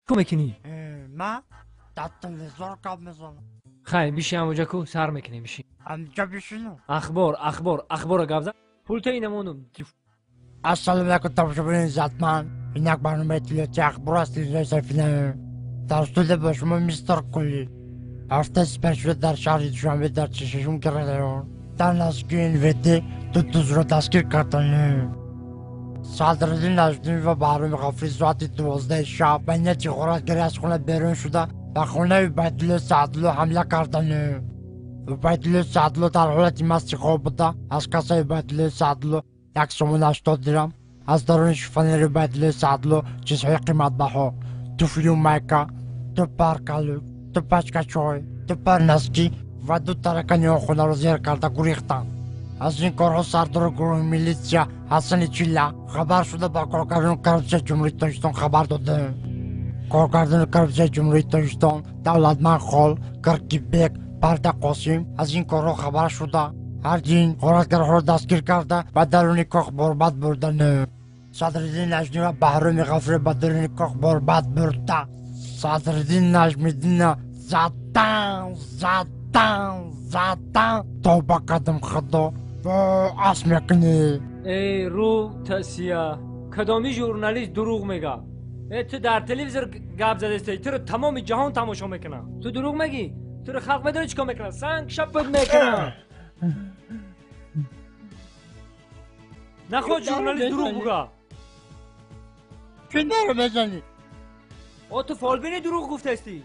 Ку мекунӣ? Ма дар телевизор гап мезанам. Хай, биши ҳамоҷа, ку сар мекунем, биши. Ҳамҷа бишинам? Ахбор, ахбор, ахбора гап зан, пулта инамонум. Ассалому алайкум, тамошобинони иззатманд. Ин як барномаи иттилоотии ахбор аст телевизиони Сафина. Дар студия бо шумо мистер Кулли. Ҳафтаи сипаришуда дар шаҳри Душанбе дар чишашум район дар наздикии НВД ду дузро дастгир карданд. Садриддин Наҷмиддин ва Баҳроми Ғафурӣ соати 12 шаб ба нияти ғоратгарӣ аз хона берун шуда, ба хонаи Убайдулло Саъдулло ҳамла карданд. Убайдулло Саъдулло дар ҳолати масти хоб буда, аз кассаи Убайдулло Саъдулло 1 сомон 80 дирам, аз даруни шифонери Убайдулло Саъдулло чизҳои қиматбаҳо: туфлию майка, ду пар калӯк, ду пачка чой, ду пар носки ва ду таракани он хонаро зер карда гурехтанд. Аз ин корҳо сардори гурӯҳи милитсия Ҳасани Чилла хабар шуда, ба коргардони коррупсияи Ҷумҳурии Тоҷикистон хабар доданд. Коргардони коррупсияи Ҷумҳурии Тоҷикистон Давлатманд Хол, Киркибек, Парда Қосим аз ин корҳо хабар шуда, ҳарди ин ғоратгарҳоро дастгир карда, ба даруни кох борбад бурданд. Садриддин Наҷмиддин ва Баҳроми Ғафурӣ ба даруни кох борбад бурда, Садриддин Наҷмиддинна задан, задан, задан. Тавба кардам, Худо, ас мекунӣ. Эй, рӯ тасия, кадоми журналист дурӯғ мега? Э, ту дар телевизор гап задастӣ, туро тамоми ҷаҳон тамошо мекунад, ту дурӯғ мегӣ? Туро халқ медонӣ чӣ кор мекунад? Санг шапат мекунад. Нахоҳ журналист дурӯғ буга. Чӣ наро мезанӣ? О, ту фолбини, дурӯғ гуфтастӣ.